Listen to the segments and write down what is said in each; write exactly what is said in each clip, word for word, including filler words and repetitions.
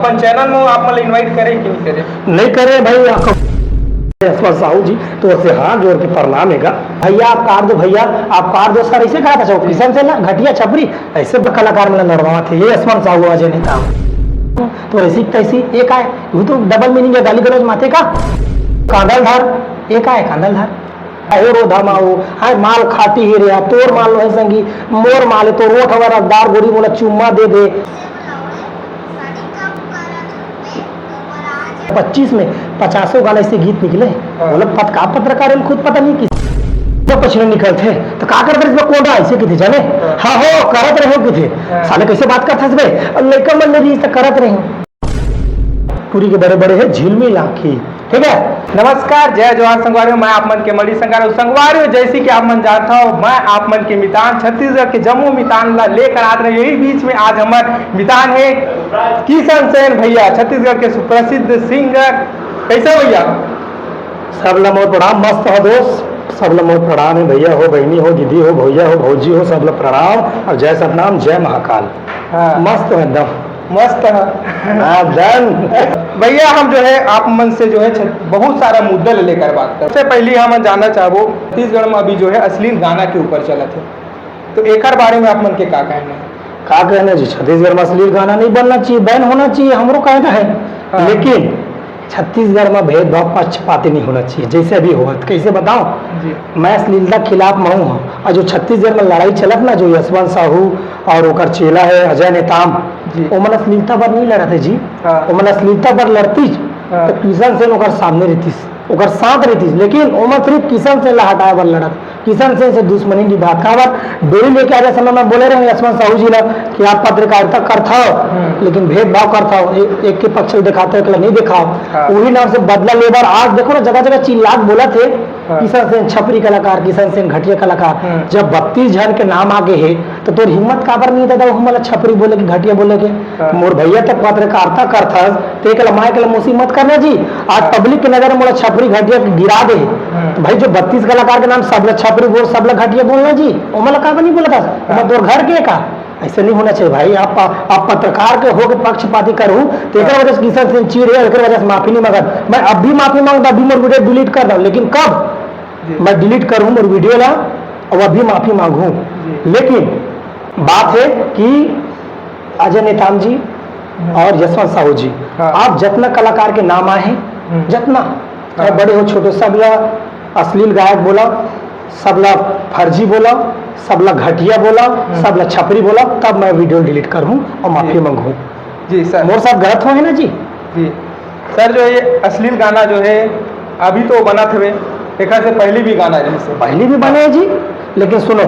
अपन चैनल में आप मन ला इनवाइट करे कि नहीं करे? नहीं करे भाई, आप यशवंत साहू जी, तो से हाथ जोड़ के प्रणाम हे गा। भैया आप कार दो, भैया आप कार दो सर, ऐसे कहा था चौक किशन से ला घटिया छपरी, ऐसे कलाकार मन ला लड़वावत हे ये यशवंत साहू, अजय नेताम। तो ऐसी तैसी ये का है? वो तो डबल मीनिंग है, गाली गलौज माथे का। कांदल धर, ये का है कांदल धर? अहो रो धमाओ, हाय माल खाती ही रे, तोर माल लो है संगी, मोर माल है तो रोट हवा रसदार गोरी मोला चुम्मा दे दे। पच्चीस में पचासों गाना ऐसे गीत निकले। हाँ। बोला पत-, का पत्रकार है, खुद पता नहीं किस तो पछिना निकलते तो का करते इसमें कौन रहा ऐसे किथे जाने। हाँ। हाँ हो, करत रहे हो किथे। हाँ। साले कैसे बात करता है बे? अब लड़का मन नहीं तो करत रहे हो। टूरी के बड़े बड़े है झिलमिल आँखी। ठीक है, नमस्कार, जय जोहार संगवारी हो, मैं आप मन के मड़ी संगवारी हो। संगवारी हो, जैसे कि आप मन जानता हो, मैं आप मन के मितान, छत्तीसगढ़ के जम्मो मितान ला लेकर आत रहे। यही बीच में आज हमर मितान है किशन सेन भैया, छत्तीसगढ़ के सुप्रसिद्ध सिंगर। कैसे भैया? सब ला मोर प्रणाम, मस्त हो दोस्त, सब ला मोर प्रणाम है भैया हो, बहनी हो, दीदी हो, भैया हो, भौजी हो, सब ला प्रणाम और जय सतनाम, जय महाकाल। हाँ। मस्त हो एकदम। मस्त है। हाँ, done। भैया, हम जो है आप मन से जो है छ-, बहुत सारा मुद्दा ले लेकर बात कर। सबसे पहले हम जानना चाहबो, छत्तीसगढ़ में अभी जो है अश्लील गाना के ऊपर चलत है, तो एकर बारे में आप मन के का कहना है? का कहना जी, छत्तीसगढ़ में अश्लील गाना नहीं बनना चाहिए, बैन होना चाहिए, हमरो कहना है। हाँ। लेकिन छत्तीसगढ़ में भेदभाव पक्षपाती नहीं होना चाहिए, जैसे अभी होवत, कैसे बताओ? जी। मैं अश्लीलता खिलाफ महूँ हूँ, और जो छत्तीसगढ़ में लड़ाई चलत ना, जो यशवंत साहू और ओकर चेला है अजय नेताम, जी। ओमन अश्लीलता पर नहीं लड़त है जी। हाँ। ओमन अश्लीलता पर लड़तीस, हाँ। तो किशन सेन ओकर सामने रहतीस, ओकर साथ रहतीस, लेकिन ओमन सिर्फ किशन सेन ला हटाए बर लड़त, किशन सेन से दुश्मनी निभात। काबर? डोली लेके आते समय मैं बोले रहे यशवंत साहू जी ला कि आप पत्रकारिता करथव, हम्म। लेकिन भेदभाव करथव, ए-, एक के पक्ष ल दिखाते हो, एकला नहीं दिखाओ। हाँ। वही नाम से बदला लेबर आज देखो ना, जगह जगह चिल्लात बोलत है, हाँ। किशन सेन छपरी कलाकार, किशन सेन घटिया कलाकार। हम्म। जब बत्तीस झन के नाम आगे है, तो तोर हिम्मत काबर नहीं दादा, हमला छपरी बोले के, घटिया बोले के? हाँ। मोर भैया, तो पत्रकारिता करथस, तो एकला माय के ला मौसी मत करना जी। आज हाँ। पब्लिक के नजर में मोला छपरी घटिया गिरा दे। हम्म। तो भाई, जो बत्तीस कलाकार के नाम, सबला छपरी बोल, सबला घटिया बोलना जी, ओमला काबर नहीं बोलत हस? हाँ। ओमन तोर घर के का? ऐसे नहीं होना चाहिए भाई। आप, आप पत्रकार के होके पक्षपाती करूँ, तो एकर हाँ। वजह से किशन सेन चिढ़ है, एकर वजह से माफी नहीं मांगत। मैं अब भी माफी मांगता, अभी मोर वीडियो डिलीट कर दो, लेकिन कब? जी। मैं डिलीट करूँ मोर वीडियो ला, और अभी माफी मांगू। जी। लेकिन बात है कि अजय नेताम जी हम्म। और यशवंत साहू जी, हाँ। आप जितना कलाकार के नाम आए हैं, हम्म। जितना, हाँ। चाहे बड़े हो छोटे, सब ला अश्लील गायक बोला, सब ला फर्जी बोला, सब ला घटिया बोला, हम्म। सब ला छपरी बोला, तब मैं वीडियो डिलीट करहूँ और माफी जी। मांगहूँ। जी सर। मोर साथ गलत हो है ना जी? जी सर, जो ये अश्लील गाना जो है अभी तो बनत हवे, एकर से पहले भी गाना रहिस हे। पहले भी बने है जी, लेकिन सुनो,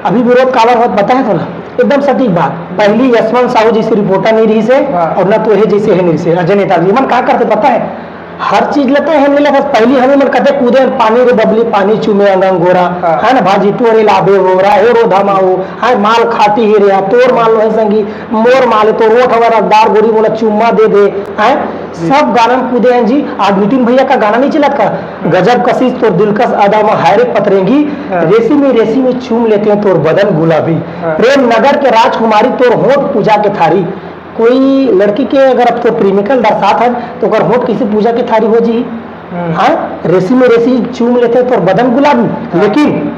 अभी विरोध काबर होत पता है तोला? एकदम सटीक बात। पहली यशवंत साहू जैसे रिपोर्टर नहीं रहिस हे हाँ। और ना तो हे जैसे हे नहीं रहिस हे। अजय नेताम जी मन का करते पता है? हर चीज लेते हैं, नहीं लेते। पहली हमें मन कते कूदे, पानी रे बबली, पानी चूमे अंग अंगोरा, हाँ। है ना भाजी, टोरे लाबे हो, राहे रो धमाओ, हाय माल खाती ही रे, तोर माल लो है संगी, मोर माल तो रोट हवा रसदार गोरी मोला चुम्मा दे दे, हैं? जी। सब गाना में कूदे हैं जी। आज नितिन भैया का गाना नहीं चलत का? गजब कशिश तोर दिलकश अदा में हाय रे पतरेंगी, हाँ। रेसी में रेसी में चूम लेते हैं तोर बदन गुलाबी, हाँ। प्रेम नगर के राजकुमारी तोर होठ पूजा के थारी। कोई लड़की के अगर अब तो प्रेमिका ल दर्शात हन, तो ओकर होठ कैसे पूजा के थारी हो जी? हम्म। हाँ, रेसी में रेसी चूम लेते तोर बदन गुलाबी। हाँ। लेकिन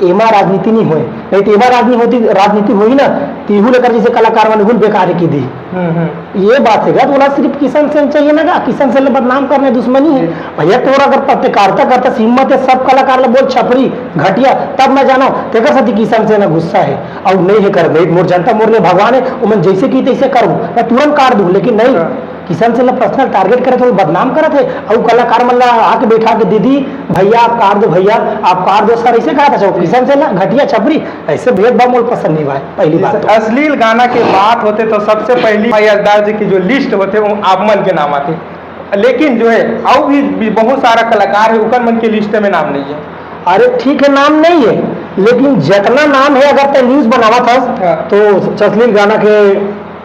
एमा राजनीति नहीं होए, नहीं तो एमा राजनीति होती, राजनीति होई ना, तिहू लेकर जैसे कलाकार मन हुल बेकार की दी। हम्म, हम्म। ये बात है, तो ना सिर्फ किशन सेन चाहिए ना, किशन सेन ले बदनाम करने दुश्मनी है। जी। भैया, तोर अगर पत्रकारिता करता हिम्मत है, सब कलाकार ले बोल छपरी, घटिया, तब मैं जानो, तेकर साथ किशन सेन गुस्सा है। अउ नहीं है कर, नहीं, मोर जनता मोर ले भगवान है, ओमन जैसे की तैसे करूँ, मैं तुरंत काट दूँ, लेकिन नहीं। हाँ। किशन सेन ला पर्सनल टारगेट करे तो बदनाम करत है, अउ कलाकार मन ला आके बैठा के, "दीदी, भैया आप काट दो, भैया आप काट दो सर", ऐसे कहा था। किशन सेन ला घटिया छपरी, ऐसे भेदभाव मोर पसंद नहीं भाई। पहली जी बात सर, तो अश्लील गाना के बात होते तो सबसे पहली भाई अजदार जी की जो लिस्ट होते वो आप मन के नाम आते, लेकिन जो है अउ भी, भी बहुत सारा कलाकार है, उकर मन के लिस्ट में नाम नहीं है। अरे ठीक है, नाम नहीं है, लेकिन जितना नाम है, अगर तय न्यूज बनावत हस, हाँ। तो अश्लील गाना के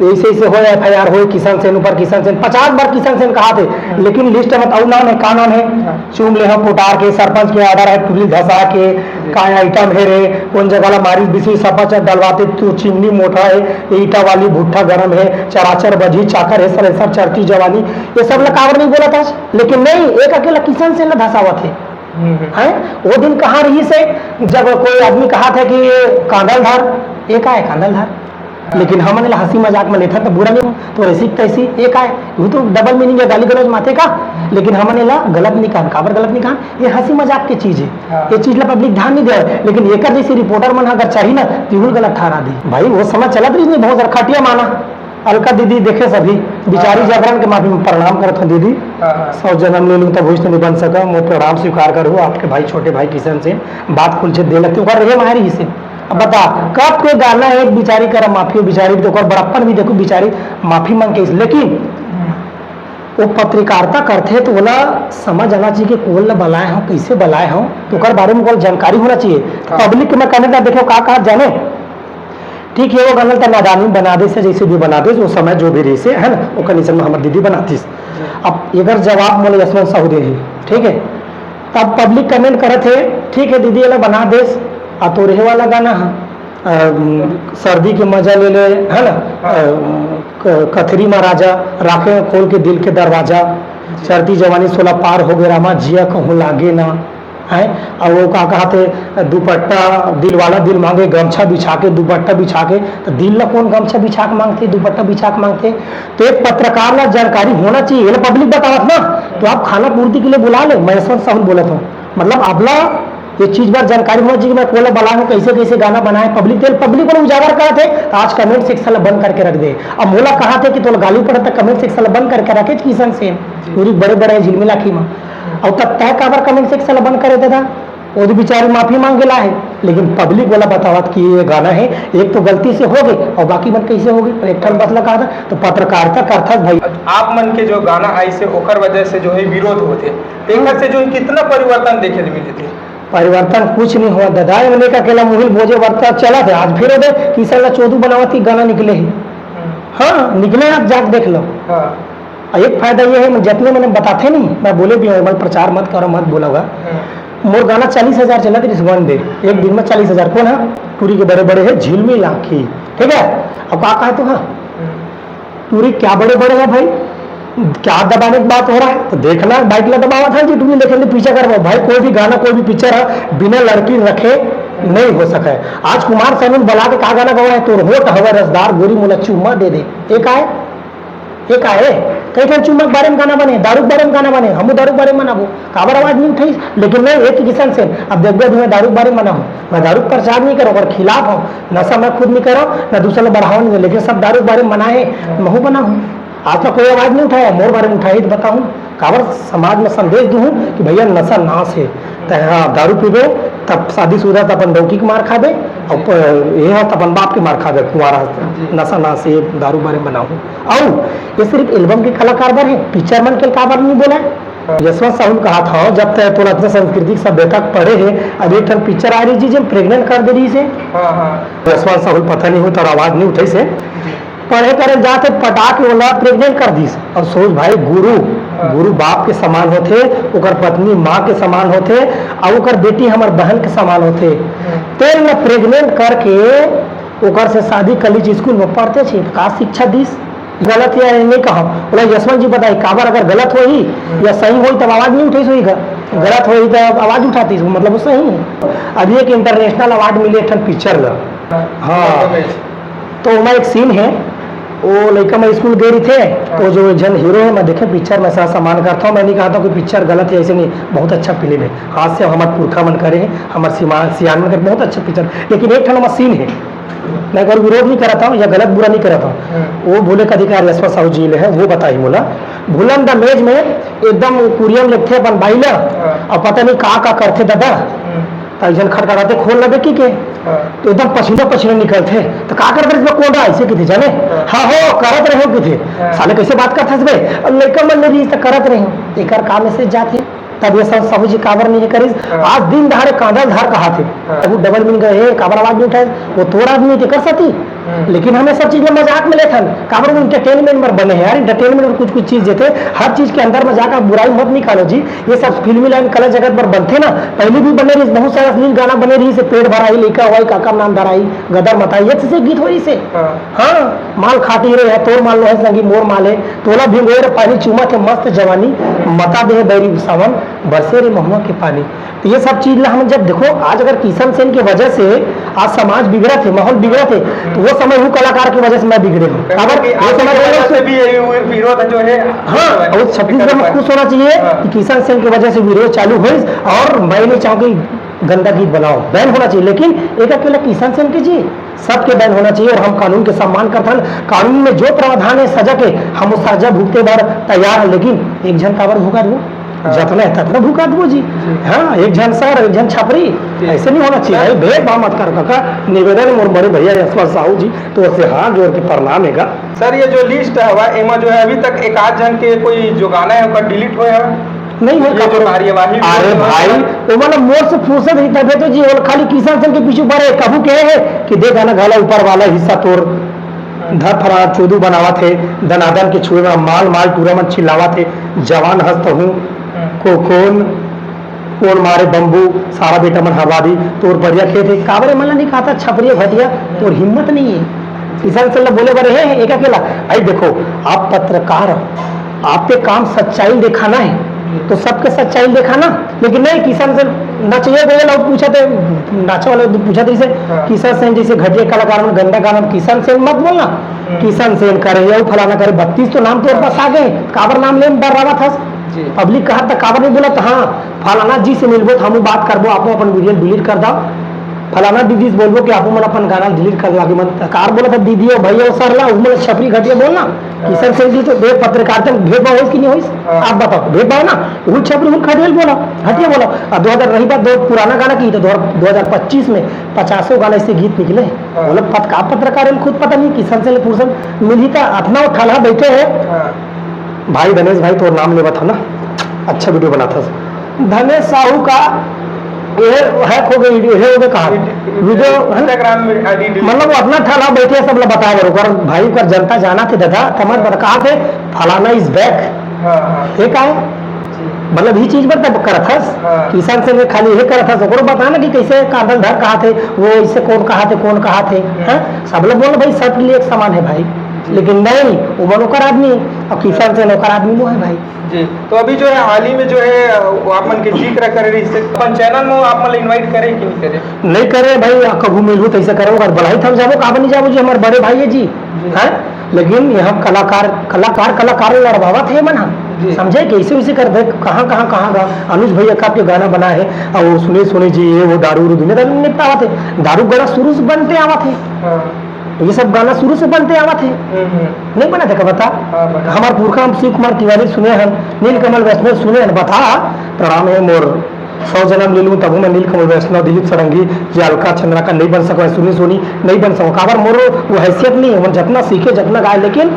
ऐसे ऐसे होय, एफ आई आर होय किशन सेन ऊपर, किशन सेन पचास बार किशन सेन कहाथे, लेकिन लिस्ट में तो अउ नाम है, का नाम है? हाँ। चूम ले हो पोटार के, सरपंच के ऑर्डर है, टुरी धसा के, का आइटम है रे, कौन जगह ला मारिस बिसरी, सफाचट डलवाते तो चिमनी मोटा है, ईटा वाली भुट्टा गरम है, चराचर बजी चाकर है, सलेसर चढ़ती जवानी, ये सब ला काबर नहीं बोला था? लेकिन नहीं, एक अकेला किशन सेन ला धसावत है। हम्म, हम्म। हैं? वो दिन कहाँ रहिस हे, जब कोई आदमी कहाथे कि ये कांदल धर, ये का है कांदल धर? हाँ। लेकिन हमन ला हंसी मजाक में लेथन तो बुरा नहीं हो, तो ऐसी तैसी, ये का है? वो तो डबल मीनिंग है, गाली गलौज माथे का। लेकिन हमन एला गलत नहीं कहन, काबर गलत नहीं कहन? ये हंसी मजाक की चीज है। हाँ। ये चीज ला पब्लिक ध्यान नहीं दे, लेकिन एकर जैसे रिपोर्टर मन अगर चाही ना, तो बिल्कुल गलत ठहरा दी। भाई, वो समय चलत रही नहीं, बहुत सारा खटिया माना। अलका दीदी देखे सभी, बिचारी हाँ। जागरण के माफी में प्रणाम करत हूँ दीदी। हाँ, हाँ। सौ जन्म ले लूँ तब हुई तो नहीं बन सका, मोर प्रणाम स्वीकार करू, आपके भाई, छोटे भाई किशन सेन, बात खुल से दे लगते, ओकर रहे मारी से। अब बता, कब के गाना एक बिचारी कर माफी हो, बिचारी भी तो ओकर बड़प्पन भी देखो, बिचारी माफी मांग के इस, लेकिन हम्म। वो पत्रकारिता करथे तो ओला समझ आना चाहिए कि कोन ला बलाए हो, कैसे बलाए हो, तो ओकर बारे में ओकर जानकारी होना चाहिए। हाँ। पब्लिक के मैं कहने का देखो का कहा जाने, ठीक है, वो गाना त नादानी बना दे से, जैसे भी बना दे, वो समय जो भी रही से, है ना, वो कंडीशन में हमर दीदी बनातीस। अब एकर जवाब मोला यशवंत साहू दे ही, ठीक है। तब पब्लिक कमेंट करत है, ठीक है दीदी, एला बना देस, आ तो रहे वाला गाना है, अम, सर्दी के मजा ले ले, है ना, अम, क-, कथरी मा राजा, राखे खोल के दिल के दरवाजा, चढ़ती जवानी सोला पार हो गए रामा, जिया कहूँ लागे ना, हैं? और वो का कहा थे, दुपट्टा, दिल वाला दिल मांगे, गमछा बिछा के, दुपट्टा बिछा के, तो दिल ला कौन गमछा बिछा के मांगते, दुपट्टा बिछा के मांगते? तो एक पत्रकार ला जानकारी होना चाहिए, ये पब्लिक बतावत ना, तो आप खाना पूर्ति के लिए बुला ले, मैं यशवंत साहू बोलत हूँ, मतलब, आप ला ये चीज बार जानकारी होना चाहिए कि मैं कोला बला हूँ, कैसे, कैसे गाना बनाए, पब्लिक तेल, पब्लिक पर उजागर करत है, तो आज कमेंट सेक्शन ला बंद करके रख दे। अब मोला कहा थे कि तोला गाली पड़त, कमेंट सेक्शन ला बंद करके रखे, किशन सेन, जी। टूरी बड़े बड़े झिलमिल आँखी मा। और तब तय काबर कमेंट सेक्शन ला बंद करे दादा? वो तो बेचारी माफी मांग के ला है, लेकिन पब्लिक वाला बतावत कि ये गाना है, एक तो गलती से हो गई और बाकी मन कैसे हो गई? एक ठन बस ला कहा था, तो पत्रकारिता करथस भाई। आप मन के जो गाना आई से ओकर वजह से जो है विरोध होथे, तेकर से जो है कितना परिवर्तन देखे ले मिले थे? परिवर्तन कुछ नहीं हुआ दादा, ये मने का अकेला मुहिल बोजे वर्ता चला थे, आज फिर दे किशन ला चोदू बनावत ही गाना निकले ही। हम्म। हाँ, निकले, आप जाके देख लो। हाँ। और एक फायदा ये है, मैं जितने मैंने बताते नहीं, मैं बोले भी हूँ, "भाई, प्रचार मत करो, मत बोलो गा।" हम्म। मोर गाना चालीस हजार चला थे इस वन डे, एक दिन में चालीस हजार। कौन है? टूरी के बड़े बड़े है, झिलमिल आँखी, ठीक है? अब का कहा तो हाँ, हम्म। टूरी क्या बड़े बड़े हैं भाई, क्या दबाने की बात हो रहा है? तो देखना, बाइक ला दबावा था जी, टूरी देखे पीछे कर भाई, कोई भी गाना, कोई भी पिक्चर है, बिना लड़की रखे नहीं हो सका है। आज कुमार सानू बला के का गाना गवा है, "तोर होठ हवा रसदार, गोरी मोला चुम्मा दे दे।" ये का है? ये का है? कई ठन चुम्मा के बारे में गाना बने, दारू के बारे में गाना बने, हमू दारू के बारे में बनाबो, काबर आवाज नहीं उठाई? लेकिन नहीं, एक किशन सेन, अब देखबे, मैं दारू के बारे में बनाऊँ, मैं दारू के प्रचार नहीं करूँ, ओकर खिलाफ हूँ, नशा मैं खुद नहीं करूँ, ना दूसरा ला बढ़ावा नहीं दे, लेकिन सब दारू के बारे में मना है, महू बना हूँ। आज तक कोई आवाज नहीं उठाया, मोर बारे में उठाई तो बताऊँ, काबर समाज में संदेश दूँ कि भैया नशा नाश है, त हाँ, दारू पीबे, तब शादीशुदा त अपन डौकी के मार खाबे, और प-, ये ह त अपन बाप के मार खाबे, कुंवारा ह। जी। नशा नाश, ये दारू बारे में बनाहूँ। अउ ये सिर्फ एल्बम के कलाकार बर है, पिक्चर मन के काबर नहीं बोला है? हाँ। यशवंत साहू ने कहा था, "जब तक तोला इतना सांस्कृतिक सभ्यता के पढ़े है, अब एक ठन पिक्चर आ रही जी, जिन प्रेग्नेंट कर दे रही से।" हाँ, हाँ। यशवंत साहू पता नहीं हो, तो आवाज नहीं उठाई से। जी। पढ़े करे जाथे, पटा के ओला प्रेग्नेंट कर दीस। और सोच भाई, गुरु, हाँ। गुरु बाप के समान होथे, ओकर पत्नी माँ के समान होथे, और ओकर बेटी हमर बहन के समान होथे। हाँ। तेल में प्रेग्नेंट करके ओकर से शादी कर लीजिए, स्कूल में पढ़ते छे, तो का शिक्षा दीस? गलत या नहीं कहा, बोला यशवंत जी बताई, काबर अगर गलत होही हाँ। या सही होही, तब आवाज नहीं उठाई सोही का। गलत होही, तब आवाज उठाती, मतलब वो सही है। अभी एक इंटरनेशनल अवार्ड मिले एक ठन पिक्चर ला। हाँ। हाँ। तो ओमा एक सीन है, वो लइका मैं स्कूल गए रही थे, हाँ। तो जो एक झन हीरो है, मैं देखे पिक्चर में सा सम्मान करता हूँ, मैं नहीं कहता हूँ कि पिक्चर गलत है, ऐसे नहीं, बहुत अच्छा फिल्म है, हास्य हमारे पुरखा मन करे है, हमारे सिमा-, सियान मन करे, बहुत अच्छा पिक्चर। लेकिन एक ठन ओमा सीन है, मैं अगर विरोध नहीं करता हूँ या गलत बुरा नहीं करता हूँ, हाँ। वो बोले का अधिकार यशवंत साहू जी ले है, वो बताई मोला। भूलन द मेज में एकदम कुरियम लिखते अपन बाई ला, हाँ। और पता नहीं का का करते दादा, हम्म। त एक झन खटखटाथे, "खोल ना बे," कहिके। हाँ। तो एकदम पसीना पसीना निकलथे। "त का करत रहिस बे, कोन रहा?" ऐसे कहिथे, जाने? हाँ। "हाँ हो, करत रहे हो," कहिथे। हाँ। "साले कैसे बात करत हस बे?" अब लइका मन ले रहिस त करत रहे हो। एकर का मैसेज जाथे? तब ये सब साहू जी काबर नहीं करिस? हाँ। आज दिन दहाड़े कांदल धार कहाथे। हाँ। तब वो डबल मीनिंग करे, "ए, काबर आवाज नहीं उठाए? वो तोर आदमी के कर सती?" हम्म। लेकिन हम ये सब चीज ला मजाक में लेथन, काबर वो entertainment बर बने हे यार। Entertainment बर कुछ कुछ चीज देथे, हर चीज के अंदर में जाकर बुराई मत निकालो जी। ये सब फिल्मी लाइन, कला जगत बर बनथे ना, पहले भी बने रहिस, बहुत सारा अश्लील गाना बने रहिस, पेट भराई, लइका होई, काकर नाम धराई, गदर मताई, ये से गीत होई से। हाँ। हाँ, माल खाटी रे है, तोर माल नोहे संगी, मोर माल है, तोला भिंगोए रे पानी, चूमत हे मस्त जवानी, मता दे हे बैरी सावन, बरसे रे महुआ के पानी। तो ये सब चीज ला हम जब देखो, आज अगर किशन सेन के वजह से आज समाज बिगड़त हे, माहौल बिगड़त हे, तो वो समय वो कलाकार की वजह से मैं बिगड़े हूँ। काबर कि वो आप समय के वजह से भी ये विरोध जो है, हाँ, वो छत्तीसगढ़ में खुश होना चाहिए हाँ। कि किशन सेन की वजह से विरोध चालू होइस, और मैं नहीं चाहूँ कि गंदा गीत बनाओ, बैन होना चाहिए। लेकिन एक अकेला किशन सेन के जी, सबके बैन होना चाहिए। और हम कानून के सम्मान करथन, कानून में जो प्रावधान है सजा के, हम वो सजा भुगते बर तैयार है। लेकिन एक झन काबर भुगत वो, हाँ। जतना है ततना भुगत वो जी। जी। हाँ, एक झन सर, एक झन छपरी, जी। ऐसे नहीं होना चाहिए सर। भाई, भेदभाव मत कर काका। निवेदन है मोर बड़े भैया यशवंत साहू जी, तो उससे हाथ जोड़ के प्रणाम है का। सर, ये जो लिस्ट है हवा, एमा जो है अभी तक एक आध झन के कोई जो गाना है ओकर डिलीट होय हवे? नहीं, नहीं, ये जो कार्यवाही अरे भाई, वो मतलब मोर से फुर्सत ही तबे तो जी, वो खाली किशन सेन के पीछे पड़े, कभू कहे है कि दे गाना घाला ऊपर वाला हिस्सा तोर धर फरा चोदू बनावत हे, दनादन के छुए में माल माल टूरा मन चिल्लावत हे, जवान हस्त हूँ, को कौन, कौन मारे बम्बू, सारा बेटा मन हरवा दी, तोर बढ़िया खेत है, काबरे मन ला नहीं खाता छपरिया घटिया, तोर हिम्मत नहीं है। किशन सेन ला बोले बर हे, एक अकेला। भाई देखो, आप पत्रकार हो, आपके काम सच्चाई दिखाना है, तो सबके सच्चाई दिखाना। लेकिन नहीं, किशन सेन नचइया भैया लोग पूछत हे, नाचा वाले पूछत हे, जैसे हाँ। किशन सेन जैसे घटिया कलाकार में गंदा गाना, किशन सेन मत बोलना। हम्म। किशन सेन करे या फलाना करे, बत्तीस तो नाम तोर पास आ गए, काबर नाम ले बर रहा था? जी। पब्लिक कहा था, काबर नहीं बोला था? हाँ, फलाना जी से मिलबो तो हम बात करबो, आप अपन वीडियो डिलीट कर दो। फलाना दीदी से बोलबो कि आप मन अपन गाना डिलीट कर दो, आगे मत। कार बोला था दीदी और भैया और सर ला, उमन छपरी घटिया बोलना। किशन सेन जी तो देख पत्रकारिता में भेदभाव होइस कि नहीं होइस? हाँ। आप बताओ, भेदभाव ना, वो छपरी वो घटिया बोला, घटिया बोला। अब दो हज़ार रही बात दो पुराना गाना की, तो दो हज़ार पच्चीस में पचासों गाना ऐसे गीत निकले। हाँ। वो लोग पत-, का पत्रकार हैं, खुद पता नहीं किशन सेन फुर्सत मिली था, अपना वो ठलहा बैठे हैं। हाँ। भाई धनेश भाई, तोर नाम लेवत हो ना, अच्छा वीडियो बनाथस। धनेश साहू का ये हैक हो गई वीडियो, ये हो गया कहा वीडियो, है ना? Instagram में ID delete। मतलब वो अपना ठाला बैठे, सब ला बता बर, ओकर भाई, ओकर जनता जाना थे दादा, समझ बता कहा थे, फलाना is back। हाँ, हाँ। ये का है? जी। मतलब ये चीज बर तब करत हस, हाँ। किशन सेन खाली ये करत हस, ओकरो बता ना कि कैसे कांदल धर कहा थे, वो इसे कौन कहा थे, कौन कहा थे, हम्म। हैं? सब लोग बोल भाई, सबके लिए एक समान है भाई, जी। लेकिन नहीं, वो मन ओकर आदमी, और किशन सेन ओकर आदमी वो है भाई। जी, तो अभी जो है हाल ही में जो है, वो आप मन के जिक्र करे रहिस हे, अपन चैनल में आप मन ला invite करे कि नहीं करे? नहीं करे भाई, कभू मिलहू तैसे करे, ओकर बलाई थम जाबो, काबर नहीं जाबो जी, हमारे बड़े भाई है जी, जी। हैं? लेकिन ये हम कलाकार, कलाकार, कलाकार लड़वावत हे मन ह। जी। समझे? कैसे उसे कर दे, कहाँ, कहाँ, कहाँ गा-, अनुज भैया का के गाना बना है, और वो सुने, सुने जी, ये वो दारू उरू दुनिया दारू निपटावत है, दारू गाना शुरू से बनते आवत है। हाँ। ये सब गाना शुरू से बनते आवत है। हम्म, हम्म। नहीं बना देखा बता? हाँ, बना। हमार पुरखा हम शिव कुमार तिवारी सुने हन, नीलकमल वैष्णव सुने हन, बता, प्रणाम है मोर सौ जन्म ले लूँ तभो मैं नीलकमल वैष्णव, दिलीप षडंगी, ये अलका चंद्रा का नहीं बन सको, सुनी सुनी नहीं बन सको। काबर मोर वो हैसियत नहीं है, वो जितना सीखे, जितना गाए, लेकिन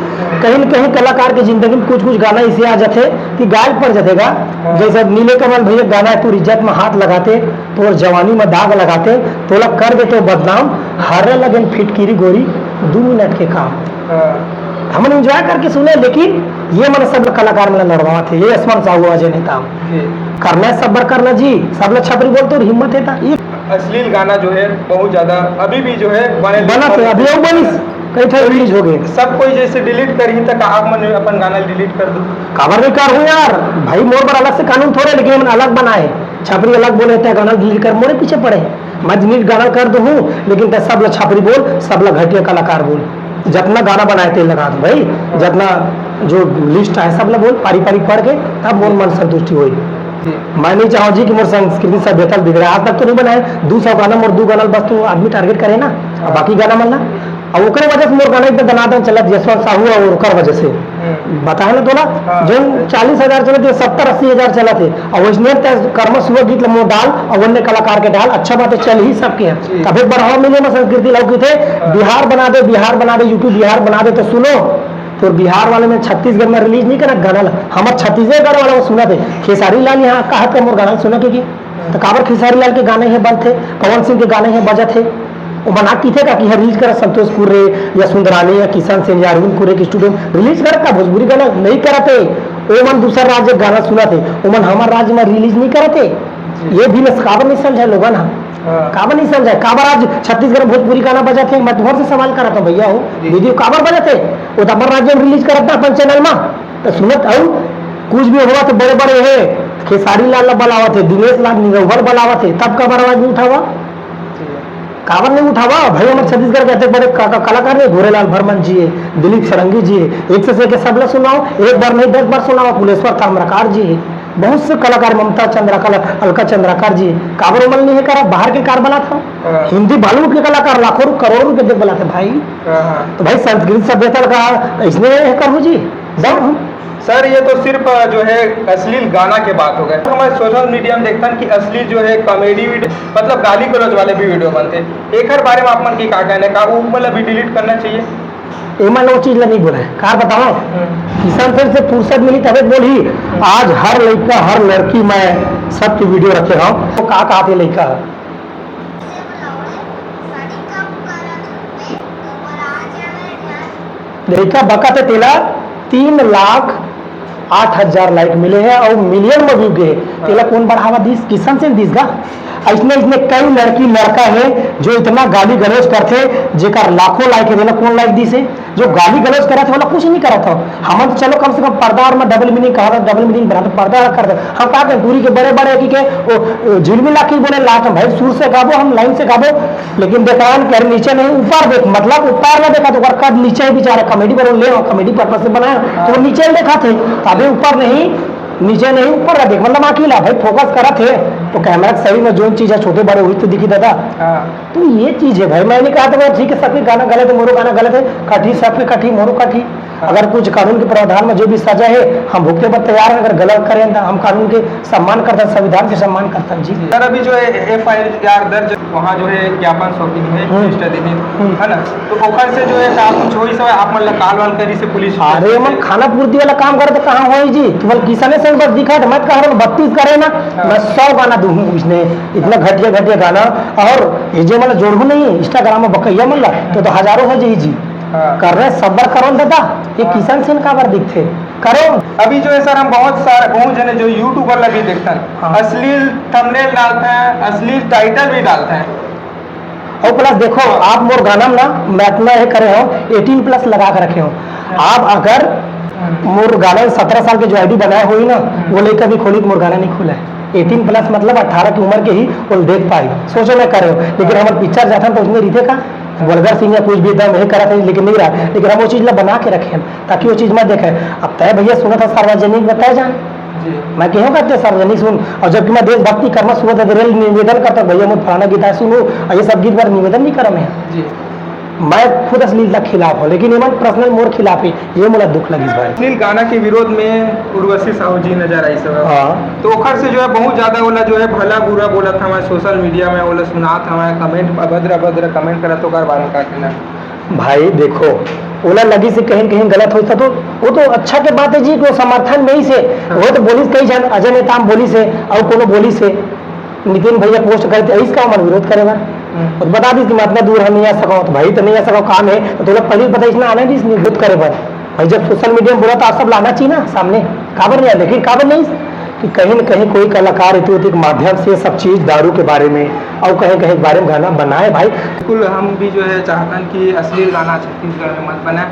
कहीं न कहीं कलाकार के जिंदगी में कुछ कुछ गाना इसे आ जाते कि गायब पड़ जातेगा। हाँ। जैसे नीले कमल भैया गाना है, तू इज्जत में हाथ लगाते, तोर जवानी में दाग लगाते, तोला कर देते बदनाम, हर लगन फिटकिरी गोरी, दू मिनट के काम। हाँ। हमन enjoy करके सुने, लेकिन ये मन सब कलाकार मन लड़वावत हे, ये यशवंत साहू, अजय नेताम। जी। करना है सब बर करना जी, सब ला छपरी बोलते और हिम्मत है ता। ये अश्लील गाना जो है बहुत ज्यादा अभी भी जो है बने बनत है, अभी वो बनिस, कई ठा release हो गए। सब कोई जैसे delete करही त का आप मन अपन गाना delete कर दो? काबर नहीं करहूँ यार, भाई मोर बर अलग से कानून थोड़े, लेकिन हमन अलग बनाए, छपरी अलग बोले थे, गाना delete कर, मोरे पीछे पड़े हैं। मैं delete गाना कर दूँ, लेकिन ते सब ला छपरी बोल, सब ला घटिया कलाकार बोल, जतना गाना बनाए ते लगा दो भाई, जतना जो list है सब ला बोल, पारी पारी पढ़ के तब मोर मन संतुष्टि होई। जी। मैं नहीं चाहूँ जी कि मोर संस्कृति सभ्यता बिगड़े। आज तक तो नहीं बनाए, दू सौ गाना मोर दू गाना बस तो आदमी target करे ना, अब बाकी गाना मन ला। अब ओकरे वजह से मोर गाना एकदम दनादन चलत, यशवंत साहू और ओकर वजह से। हम्म। बताए ना तोला, हाँ। जोन चालीस हजार चलत हे, सत्तर अस्सी हजार चलत हे। और वैसने ते कर्मा सुबह गीत ला मोर डाल, और वन्य कलाकार के डाल, अच्छा बात है, चल ही सबके है। जी। तबे बढ़ावा मिले ना संस्कृति ला, की थे, हाँ। बिहार बना दे, बिहार बना दे, यूपी बिहार बना दे, तो सुनो, तो बिहार वाले में छत्तीसगढ़ में release नहीं करा गाना ला, हमर छत्तीसगढ़ वाला वो सुना दे। खेसारी लाल यहाँ कहा था मोर गाना सुना के की? तो काबर खेसारी लाल के गाने हे बनथे, पवन सिंह के गाने हे बजत हे, ओमन आ किथे का कि हर रिलीज करत संतोष कुर्रे या सुंदरानी या किशन सेन या अरविंद कुर्रे के स्टूडियो में रिलीज करत का भोजपुरी गाना नहीं करत हे। ओमन दूसर राज्य के गाना सुनत हे, ओमन हमर राज्य में रिलीज नहीं करत हे। ये भी लस काबर नहीं समझे लोगन हा? हाँ। काबर नहीं समझे? काबर आज छत्तीसगढ़ में भोजपुरी गाना बजत हे? मैं तुम्हारे से सवाल करत हूँ भैया हो, जी। वीडियो काबर बजत हे? वो तो अपन राज्य में रिलीज करत ना अपन चैनल में, तो सुनत हूँ। कुछ भी हुआ तो बड़े बड़े हे, खेसारी लाल ला बलावत हे, दिनेश लाल निरहुआ ला बलावत हे, तब काबर आवाज नहीं उठावा? काबर नहीं उठावा भाई? हमर छत्तीसगढ़ के अतेक बड़े का-, का-, कलाकार हे, घोरेलाल भरमन जी हे, दिलीप षडंगी जी हे, एक से, से के सबला सुनाओ, एक बार नहीं दस बार सुनाओ, कुलेश्वर ताम्रकार जी हे, बहुत से कलाकार, ममता चंद्राकर, अलका चंद्राकर जी, काबर ओमन नहीं हे करा? बाहर के कार बलात हव, हाँ। हिंदी बॉलीवुड के कलाकार लाखों रु-, करोड़ों रुपए दे बलात हे भाई। हाँ, हाँ। तो भाई संस्कृत सभ्यता का इसने हे करू जी, जाओ हम। सर, ये तो सिर्फ, अ, जो है अश्लील गाना के बात हो गए। तो हमारे सोशल मीडिया में देखथन कि अश्लील जो है कॉमेडी वीडियो, मतलब गाली गलौज वाले भी वीडियो बनते। एकर बारे में आप मन के का कहना है? का वो मतलब भी डिलीट करना चाहिए? एमन वो चीज ला नहीं बोले, का बताओ? हम्म। किशन सेन से फुर्सत मिली तबे बोलही। आज हर लड़का, हर लड़की मैं सबके वीडियो रखे हूँ। तो का कहते लड़का? लइका बकत हे तेला तीन लाख आठ हजार लाइक मिले हे अउ मिलियन में व्यू गे हे। तेला कोन बढ़ावा दिस? किशन सेन दिस गा। अइसने, अइसने कई लड़की लड़का हे जो इतना गाली गलौज करथे, जेकर लाखों लाइक हे, तेला कोन लाइक दिस हे? जो गाली गलौज करत हे, ओला कुछ नहीं करत हो। हमन तो चलो कम से कम पर्दा और में डबल मीनिंग कहा था, डबल मीनिंग बना तो पर्दा अलग कर दे। हम का करें, दूरी के बड़े बड़े की के, ओ, ओ, झिलमिला के बोले लास्ट में, भाई सुर से गाबो, हम लाइन से गाबो, लेकिन देखान कर नीचे नहीं, ऊपर देख, मतलब ऊपर ना देखा तो ओकर कद नीचे है बेचारा, कॉमेडी बनो ले, कॉमेडी पर्पस से बनाया, तो वो नीचे देखा थे, अबे ऊपर नहीं, नीचे नहीं, ऊपर का देख, मतलब आँखी ला भाई, फोकस करत हे, तो कैमरा के सही में जोन चीज है, छोटे बड़े वही तो दिखी दादा। हाँ। तो ये चीज है भाई, मैं नहीं कहा था भाई, ठीक है, सबके गाना गलत है, मोरो गाना गलत है, कटी सबके कटी, मोरो कटी। अगर कुछ कानून के प्रावधान में जो भी सजा है, हम भुगते पर तैयार हैं। अगर गलत करें तो हम कानून के सम्मान करता, संविधान के सम्मान करता जी। सर, अभी जो है एफ आई आर दर्ज, वहाँ जो है ज्ञापन सौंपी है हम्म। मिस्टर दिनेश, हम्म। है ना? तो ओकर से जो है का कुछ होई समय आप मन ला काल वाल करी से पुलिस? अरे मन खाना पूर्ति वाला काम करे तो कहाँ होई जी? तू बोल किसने से बस दिखा दे, मत कहा बत्तीस करे ना, हाँ। मैं सौ गाना दूँ उसने, इतना घटिया घटिया गाना। और ये जे मन जोड़बू नहीं इंस्टाग्राम में बकैया मन ला, तो, तो हजारों हो जाई जी। हाँ। कर रहे सबर करो न दादा, ये हाँ। किशन सेन काबर दिखथे? करो। अभी जो है सर, हम बहुत सारे, बहुत जने जो यूट्यूबर ला भी देखथन, हाँ। अश्लील थंबनेल डालते हैं, अश्लील टाइटल भी डालते हैं। और प्लस देखो, आप मोर गाना में ना, मैं इतना ये करे हो, एटीन प्लस लगा के रखे हो। हाँ। आप अगर हम्म। मोर गाना में सत्रह साल के जो आई डी बनाए होई ना, हम्म। वो लइका भी खोली तो मोर गाना नहीं खुला है। एटीन प्लस मतलब अठारह की उम्र के ही वो देख पाई। सोचो मैं करे हो, लेकिन हाँ। हमर पिक्चर जाथन तो उसमें रहिथे का? वलगर सीन या कुछ भी एकदम यही करत हे, लेकिन नहीं रहा। लेकिन हम वो चीज ला बना के रखे हैं, ताकि वो चीज मत देखे। अब तय भैया सुनत हे सार्वजनिक में तय जान। जी। मैं केहो करते सार्वजनिक सुन, और जबकि मैं देशभक्ति करना शुरू होता तो रेल निवेदन करता, "भैया मोर फलाना गीत है सुनो", और ये सब गीत बार निवेदन नहीं करा मैं। जी। मैं खुद अश्लीलता खिलाफ हूँ, लेकिन ये मन पर्सनल मोर खिलाफ है, ये मोला दुख लगिस भाई। अश्लील गाना के विरोध में उर्वशी साहू जी नजर आई सब। हाँ। तो ओकर से जो है बहुत ज्यादा ओला जो है भला बुरा बोलत हवय, सोशल मीडिया में ओला सुनात हवय, कमेंट अभद्र अभद्र कमेंट करत, ओकर बारे में का कहना है? भाई देखो, ओला लगिस कहीं न कहीं गलत होइस त, तो वो तो अच्छा के बात है जी, कि वो समर्थन में ही से, हाँ। वो तो बोलिस कई झन, अजय नेताम बोलिस हे, अउ कोनो बोलिस हे, नितिन भैया पोस्ट करे थे, इसका हमर विरोध करे बर। हम्म। और बता दिस कि मैं इतना दूर हम नहीं आ सका हूँ, तो भाई तो नहीं आ सका हूँ, काम है, तो तोला पहले पता इसने आने दिस विरोध करे बर। भाई जब सोशल मीडिया में बोला तो आप सब लाना चाहिए ना सामने, काबर नहीं आया? लेकिन काबर नहीं? कि कहीं न कहीं कोई कलाकार इतु के माध्यम से सब चीज दारू के बारे में और कहीं कहीं के बारे में गाना बनाए भाई। बिल्कुल, हम भी जो है चाहतन कि अश्लील गाना छत्तीसगढ़ में मत बनाए।